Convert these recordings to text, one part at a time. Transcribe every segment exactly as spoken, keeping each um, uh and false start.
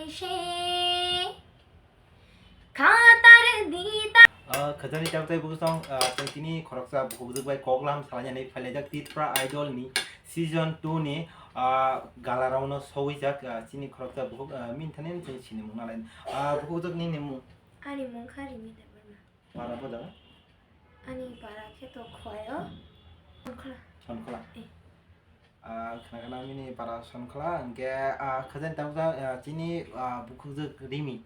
She khatar dita. Ah, khajani tabtai buksong, ah, tei tini khoroksa bukhukjwk bai koklam salainani phailaijak Tripura Idol ni season two ni, ah, gala round o sogwijak, ah, chini khoroksa bukhuk, ah, minthani chini sinimung nalai. Ah, bukhukjwk nini mung? Ani mung kha Rimi Debbarma. Para bo jaga? Ani para khe to Khowai o. Sonkhola. Sonkhola? Eh. Ah, khna khna nini para Sonkhola, hwnkhe, ah, khajani tabuk, ah, chini, ah, bukhukjwk Rimi.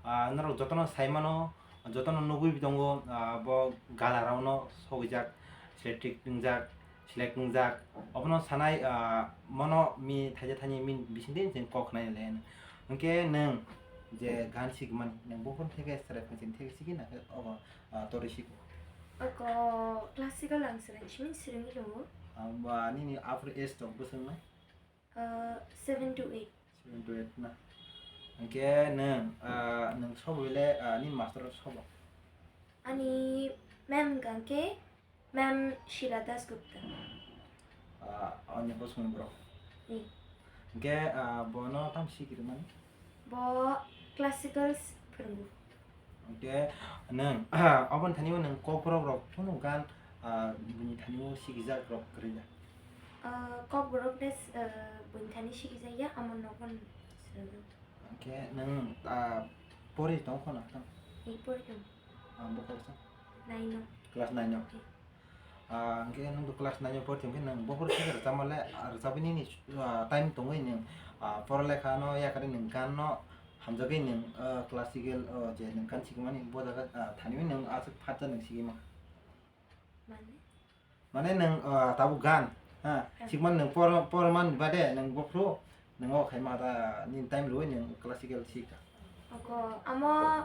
Ah, norok jotono sai mano, jotono nugwi tongo, ah, bo gala round o sogwijak, select wngjak, select wngjak. Obono sanai, ah, mono mi thaisa thani min bisingtwi chwng kok khnai le. Hwnkhe nwng je gan sigmani, nwng buphuru theke chwrai phaising theke sigi na khe obo, ah, torwi sigo? Oko classical ang chwrai simi swrwngwi tongo. Ah, ba nini aphuru age rok bwswk nai? Ah, seven to eight. Seven to eight na. Hwnkhe nwng, ah, nwng sobo le, ah, nini master sobo? Ani ma'am hwnkha khe Ma'am Sheila Dasgupta. Ah, onyo bosongni borok. Hmm. Hwnkhe, ah, bono tamo sikirwmani? Bo classicals phwrwngo. Hwnkhe nwng, oboni thani o nwng kokborok rok phano gan, ah, bini thani o sikijak rok kwrwi ya? Ah, kokborok de, ah, buini thani sikijak ya, amo nogo swrwngno. Hwnkhe nwng, ah, pori tong kheno tamo? Ei, pori tong. Ah, bo kosa? Nine o. Class nine o? Ei. Ah, hwnkhe nwng to class nine o pori tong khe nwng bophuru khe rwchapma le, ah, rwchapwi nini, ah, time tongwi nwng, ah, pora lekha no yakarwi nwng gan no hamjagwi nwng, ah, classical, oh, je nwng gan sikimani bo jaga, ah, thaniwi nwng aswk phatsa nwng sikima. Mane? Mane nwng, ah, tabuk gan, ha, hmm, sikmani nwng por, por man bade nwng bophuru nwng o khaima ta nini time rwui nwng classical sikha. Oko amo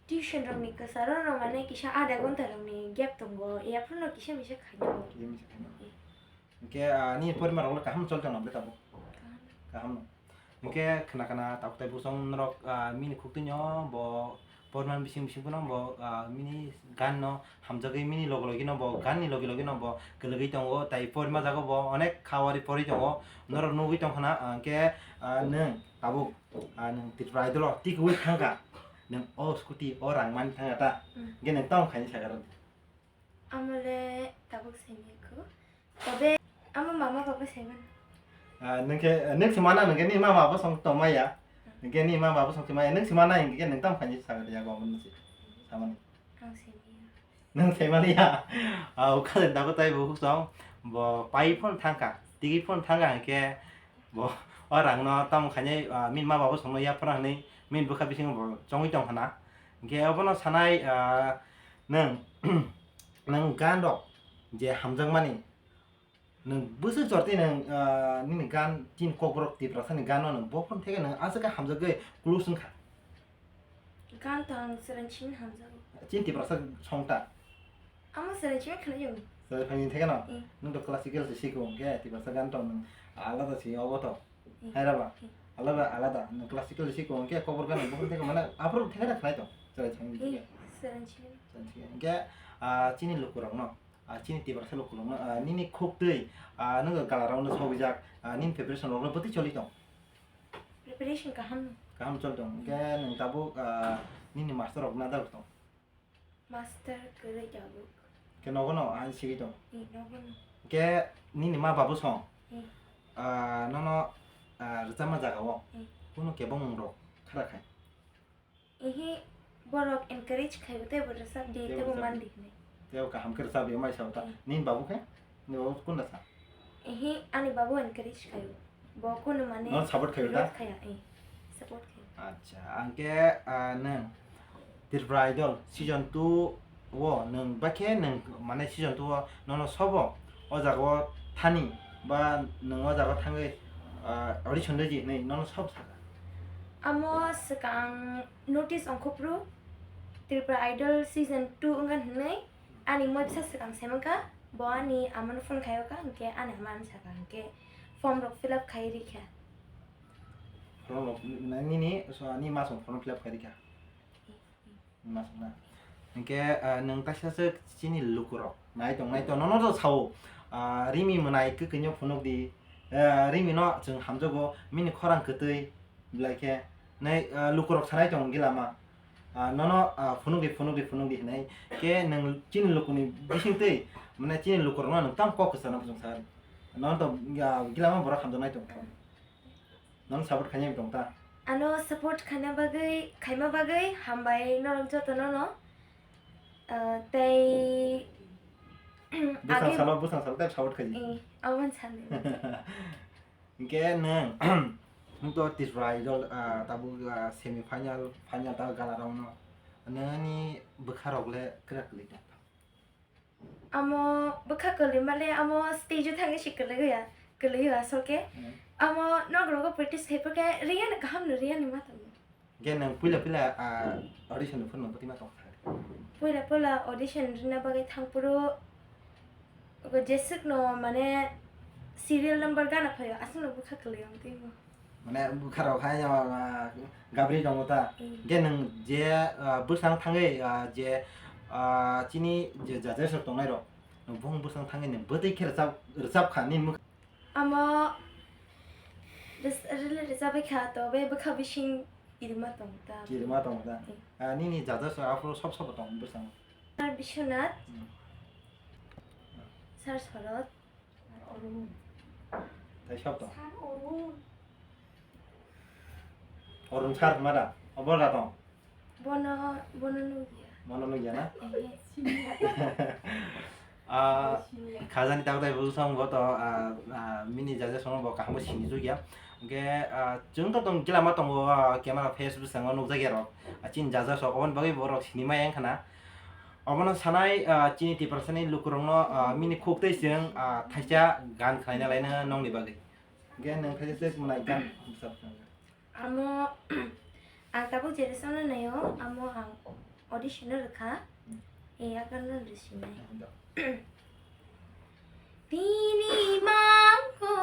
tuition rokni kwcharo rok mane kisa adha ghonta rokni gap tongo, yaphuno kisa misa khainai. Kisa misa khainai. Eh. Hwnkhe, ah, nini porima rok le kaham choli tongna bwle tabuk? Kaham. Kaham no. Hwnkhe khna khna tabuk tai bosong norok, ah, mini khuktwino bo porman bising bising phano bo, ah, mini gan no hamjagwi mini logi logi no bo gan ni logi logi no bo kwlwgwi tongo, tai porima jaga bo onek khawari pori tongo, norok nugwi tongkhna, ah, hwnkhe, ah, nwng tabuk, ah, nwng Tripura Idol o tikwi thangkha, nwng o scooty o rang mani thangkha ta, hmm, hwnkhe nwng tamo khaini sakha rw di. Amo le tabuk simi kho. Tobe amo mama baba saiman. Ah, nwng khe, nwng se mana nwng khe ni mama baba song tongmaya. Nwng khe ni mama baba song tongmaya. Nwng se mana nwng khe nwng tamo khaini sagar ya go mun se. Samani. Ang simi. Nwng se mani ya. Ah, ukha da ko tai bo song. Bo pai phone thangka. Tigi phone thangka hwnkhe bo o rang no tamo khaini, ah, min ma baba song no ya phone hwnwi min bwkha bising bo chongwi tong khana. Hwnkhe obono sanai, ah, nwng, nwng gan rok je hamjakmani, nwng bwswk jorti nwng, ah, nini gan chini kokborok Tiprasani gan no nwng bophuru theke nwng aswk khe hamjagwi close wngkha. Gan to ang chwrai chini hamjago. Chini Tiprasa song ta. Amo chwrai chini khlai jago. Chwrai phani theke no? Eh. Nwng to classical se siko hwnkhe Tiprasa gan to nwng alada se obo to. Eh. Hai raba? Eh. Alada, alada. Nwng classical siko hwnkhe kokborok gana bokhorok theke mane aphuru theke da khlai tong. Chwrai chwng di. Eh, chwrai chwng. Chwrai chwng. Hwnkhe, ah, chini lukurok no, ah, chini Tiprasa lukurok no, ah, nini khuktwi, ah, nwng gala round o sogwijak, ah, nini preparation rok no bwtwi choli tong? Preparation kaham no. Kaham choli tong. Hwnkhe nwng tabuk, ah, nini master rok nadal tong? Master kwrwi tabuk. Khe nogo no ang sigwi tong. Eh, nogo no. Khe nini ma babu song? Eh. Ah, nono, ah, rwchapma jaga o? Eh. Kunu kebengmung rok khara khai? Ehe, borok encourage khai tei bo rwchap di, tei bo rwchap man di. Di hinwi. Tei bo kaham khe rwchap di, mai sao ta. Eh. Nini babu khe? Nini babu kunda sa? Ehe, ani babu encourage khaio. Bo kunu mane no support khaio da? Viroth khaya, eh. Support khaio. Acha, angke, ah, nwng Tripura Idol season two o nwng bakhe nwng mane season two o nono sobo o jaga o thani ba nwng o jaga o thangwi, ah, audition rwdi hinwi nono sobo saka? Amo swkang notice ongkho phuru Tripura Idol season two wngkha hinwi ani moi bwsa swkang sai mankha. Bo ani amano phone khaio ka, hwnkhe ani ama ano sakha, hwnkhe form rok fill up khai rikha. Form rok nini, so, ani ma song form fill up khai rikha. Ni ma song na. Hwnkhe, ah, nwng taisa se chini lukurok nai tong, nai tong, nono to sao, ah, Rimi mwnai kwkwi no phunuk di, ah, Rimi no chwng hamjago, mini khorang kwtwi, belai khe, Nai, ah, lukurok sanai tongo gilama. Ah, nono, ah, phunukdi, phunukdi, phunukdi hinai. Khe nwng chini lukuni bisingtwi, mane chini lukurokno nwng tamo kok kwchangno muchung sa. Nono to, ah, gilama borok hamjaknai tongkha. Nono support khainai tongta. Ano support khaina bagwi, khaima bagwi hambai norok jotono no. Ah, tei Bwsang age salo, bwsang salo tei support khaidi. Eh, aboni salo. Hingke nwng, nwng to Tripura Idol, ah, tabuk, ah, semi final, final ta gala round no. Nini bwkha rok le kwrak kwlwi tong? Amo bwkha kwlwi male amo stage o thangwi se kwlwi ya, kwlwi ya asol ke. Hmm. Amo nok rogo practice khai pore ke riya ni kaham no riya ni ma tong. Hingke nwng puila puila, ah, audition ni phone no bwtwi ma tong kha? Puila puila audition rina bagwi thang phuru, ogo jeswk no mane serial number gana phaio, aswk no bwkha kwlwi ang twi bo. Mane bwkha rok hai, ah, gabri tongo ta. Mm. Hingke nwng je, ah, bwsang thangwi, ah, je, ah, chini je judges rok tongnai rok, nwng bong bwsang thangwi nwng bwtwi khe rwchap, rwchap kha nini mwk- Amo bes-, rele rwchapwi kha, tobe bwkha bising kirima tong ta. Kirima tong ta. Eh. Ah, nini judges rok aphuru sob sobo tong bwskango? Sir Biswanath, hmm. Sir Shorod. Tei sob tong? Arun sir mada? Obo da tong? Bono, bono nukya. Bono nukya na? Ehe. Ah, khajani tabuk tei bwskango to, ah, ah, mini judges rok bo kaham bo sini jukya. Hingke, ah, chwng to tong gila ma tongo, ah, camera face bwskango nukjakya rok. Ah, chini judges rok oboni bagwi borok sini maya wngkha na. Obono sanai, ah, chini Tiprasani lukurokno, ah, mini khuk tei chwng, ah, thaisa gan khlaina laino nongni bagwi. Hingke nwng thaisa se mwnai gan bwskango. Amo, ang tabuk je rwchapna naio, amo ang audition no rwkha. Hmm. E, yakarno rwsinai. Hmm, do. Tini mangko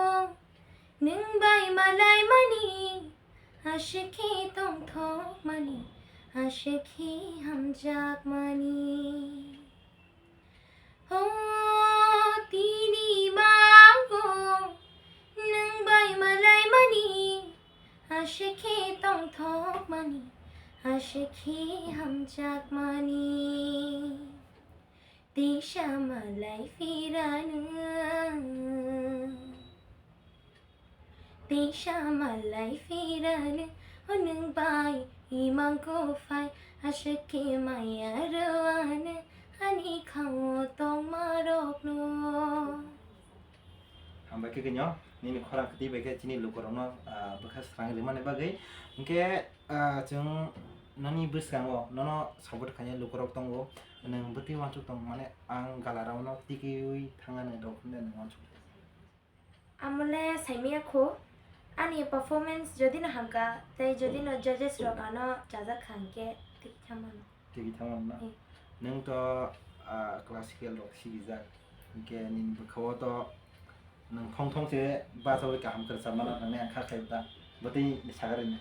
nwng bai malaimani, aswk khe tongthokmani, aswk khe hamjakmani. O tini mangko nwng bai malaimani, aswk khe tongthokmani, aswk khe hamjakmani. Teisa malai phirano, teisa malai phirano, o nwng bai imang ko phai, aswk khe maya rwano, ani khao tongma rokno. Hambai khe kwnyo, nini khorang kwtwi bai khe chini lukurokno, ah, bwkha swkang rimani bagwi. Hwnkhe, ah, chwng nini bwskango nono support khainai lukurok tongo, nwng bwtwi uansuk tong, mane ang gala round no tikiui thangna nwng rok hwnwi nwng uansuk. Amole saimaya kho, ani performance jodi no hamkha, tei jodi no judges rok ano chajak kha hwnkhe tiki thangmano. Tiki thangmano na? Eh. Nwng to, ah, classical rok sibijak, hwnkhe nini bwkhao to nwng thong thong se bachaui kaham kwrwchapmano hwnwi ang kha khlaiwi ta, bwtwi sagarino.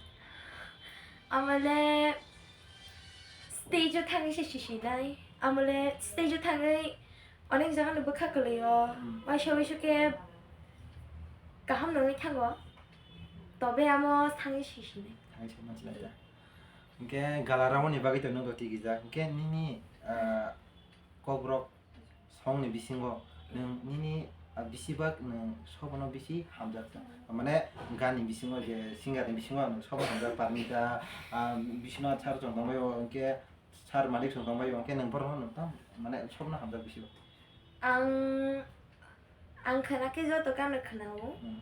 Amole stage o thangwi se sisinai, amole stage o thangwi Onek jaga no bwkha kwlwi o, hmm, waisa waisa khe kaham nangwi thango, tobe amo thangwi sisinai. Thangwi sisinai da. Hwnkhe gala ramani bagwi to nwng rw tigi jak. Hwnkhe nini, ah, kokborok songni bisingo nwng nini, ah, bisi bak nwng sobono bisi hamjak ta? Mane gani bisingo je singer ni bisingo nwng sobo hamjak, Parmita, ah, Biswanath sir chwng tongbaio, hwnkhe Sir Manik song tongbaio, hwnkhe nwng borokno nwng tam, mane, sobno hamjak bisi bo? Ang, ang khwna khe joto gano khwnao. Hmm.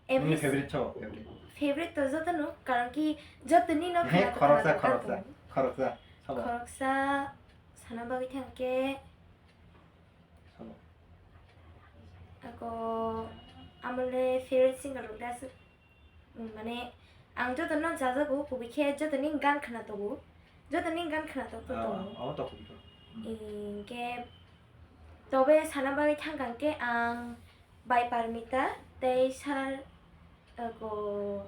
Every nini favorite so, favorite? Favorite to joto no, karon ki joto ni no he, khwna to khoroksa, khwna to khoroksa, khoroksa, sabo? Khoroksa sana bagwi thang khe, sabo? Ako, amole favorite singer rok da aswk. Mane, ang joto no chajago, kubui khe joto ni gan khwna tongo. Joto ni gan khwna tongo. Ah, tongo. Abo to kubui to. Hmm. Hingkhe tobe sana bagwi thangkha hwnkhe ang bai Parmita tei sir, uh, ko,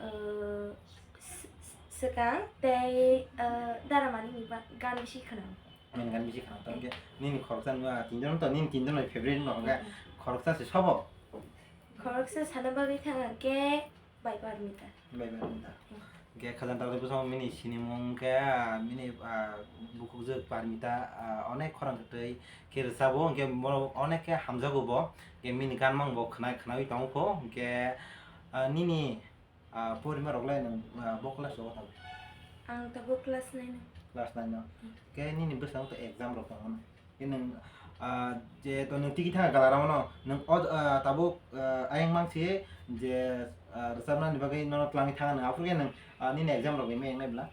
uh, s-, s-, swkang tei, uh, Daramani ni ba-, gan bisi khwnao. Nini gan bisi khwnao. Tamo khe nini khoroksa nini, ah, tinjon to, nini tinjon ni favorite no hwnkhe, hmm, khoroksa se sobo? Khoroksa sana bagwi thangkha hwnkhe Bai Parmita. Bai Parmita. Hmm. Hwnkhe khajang takhuk bwskango mini sinimung khe, ah, mini, ah, bukhukjwk Parmita, ah, onek khorang kwtwi khe rwchabo, hwnkhe borok onek khe hamjago bo, hwnkhe mini gan mang bo khwnai khwnaui tongo kho, hwnkhe, ah, nini, ah, porima rok le nwng, ah, bo class rogo tamo? Ang tabuk class nine o. Class nine o. Hmm. Hwnkhe nini bwskango to exam rok tongo no? Khe nwng, ah, je to nwng tigi thanga gala rao no, nwng o, ah, tabuk, ah, ayang mangsi je, ah, rwchapnani bagwi nono twlangwi thanga nwng, aphuru khe nwng, ah, nini exam rok rimai wngnai bwla?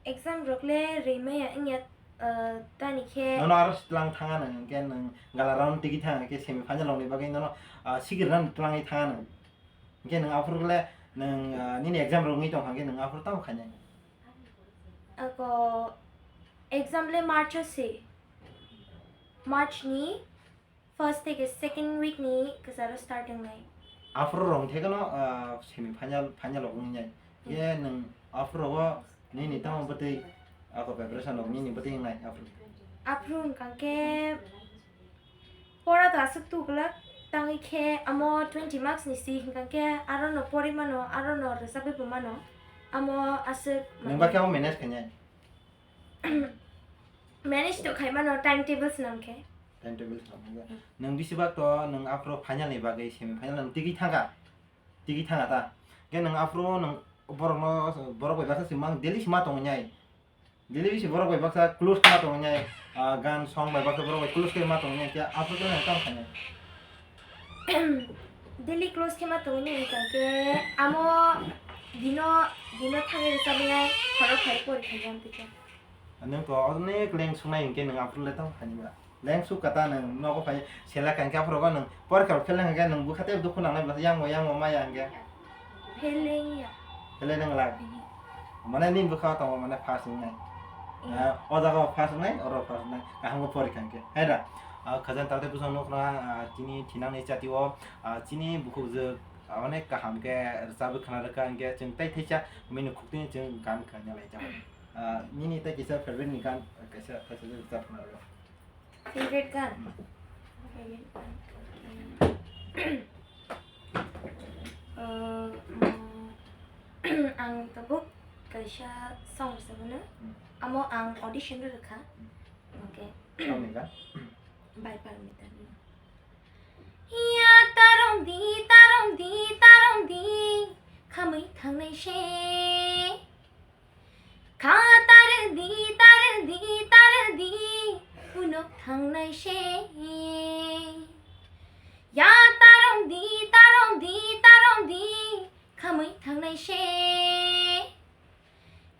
Exam rok le rimai ya wngya, ah, tani khe. Nono aro twlang thanga nwng, hwnkhe nwng gala rao no tigi thanga, hwnkhe semi final rokni bagwi nono, ah, sigirnani twlangwi thanga nwng. Hwnkhe nwng aphuru le nwng, ah, nini exam rok wngwi tongkha, hwnkhe nwng aphuru tamo khainai? Ako exam le March o se. March ni first theke second week ni kwcharo start wngnai. Aphuru rok theke no, ah, semi final, final rok wngnai. Hmm. Ye nwng aphuru rogo nini tamo bwtwi ako preparation rok nini bwtwi wngnai aphuru? Aphuru wngkha khe pora to aswk tuglak, tangwi khe amo twenty marks ni si hwnkha khe aro no pori mano, aro no rwchapwi bo mano, amo aswk. Nwng ba khe abo manage khainai? Manage to khai mano, time table swnam khe. Time table swnam khe. Hmm. Nwng bisi bak to nwng aphuru final ni bagwi semi final nwng tigi thangkha? Tigi thanga ta. Khe nwng aphuru nwng borokno, borok bai baksa se mang daily se ma tongwi nai. Daily bisi borok bai baksa close khe ma tongwi nai. Ah, gan song bai baksa borok bai close khe ma tongwi nai. Khe aphuru khe nwng tamo khainai? Daily close khe ma tongwi nai hwnkha khe amo dino, dino thangwi rwchapnai, khorok khai pori khai jam twi khe. Nwng to onek leng sungnai hinkhe nwng aphuru le tamo khainai ba? Leng suk kata nwng nogo phai selak kha hinkhe aphuru go nwng porikha rok fail wngkha khe nwng bwkha tei dukhu nangnai bwlasa yang bo yang bo maya hinkhe. Fail wngya. Fail wngla. Mhm. Mane nini bwkha o tongo mane first wngnai. Mhm. Ah, o jaga o first wngnai, oro first wngnai. Kaham khe porikha hinkhe. Hai da? Ah, khajang takhuk bwskango nukha, ah, chini thinangni chati o, ah, chini bukhukjwk, ah, onek kaham khe rwchapwi khwna rwkha hinkhe chwng tai thaisa bini khuktwini chwng gan khaina lai jago. Ah, nini tei kisa favorite ni gan, kaisa, kaisa rwchap khwna rwkha. Favorite gan? Hmm. Favorite gan. Uh, mm, ang tabuk kaisa song rwchapmano. Hmm. Amo ang audition rwkha. Hmm. Okay. Song ni gan? Bai Parmita ni. Ya tarong di, tarong di, tarong di, khamwi thangnai se. Kha tarwk di, tarwk di, tarwk di, unok thangnai se. Ya tarwk di, tarwk di, tarwk di, khamwi thangnai se.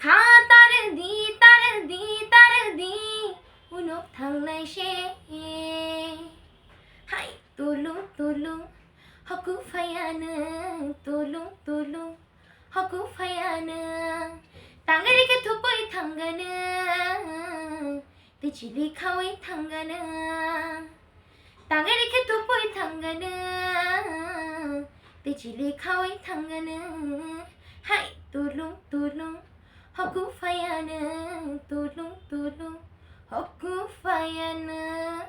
Kha tarwk di, tarwk di, tarwk di, unok thangnai se. Hai tulung tulung, hoku phaiya nwng, tulung tulung. Hoku phaiya nwng, tangwi rikhe thupui thangano, tei chili khaui thangano. Tangwi rikhe thupui thangano, tei chili khaui thangano. Hai tulung tulung, hoku phaiya nwng, tulung tulung, hoku phaiya nwng.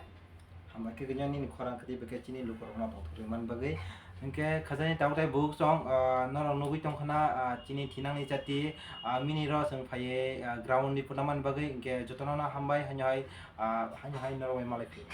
Hambai khe, khe nini khorang kwtwi bai khe chini lukurokno tongthok rwmani bagwi. Hinkhe khajani tabuk tei buk chwng, ah, norok nugwi tongkhana, ah, chini thinangni chati, ah, mini ro chwng phaiwi, ah, ground ni punamani bagwi, hinkhe jotono no hambai, haino hai, ah, haino hai norok bai malai phio.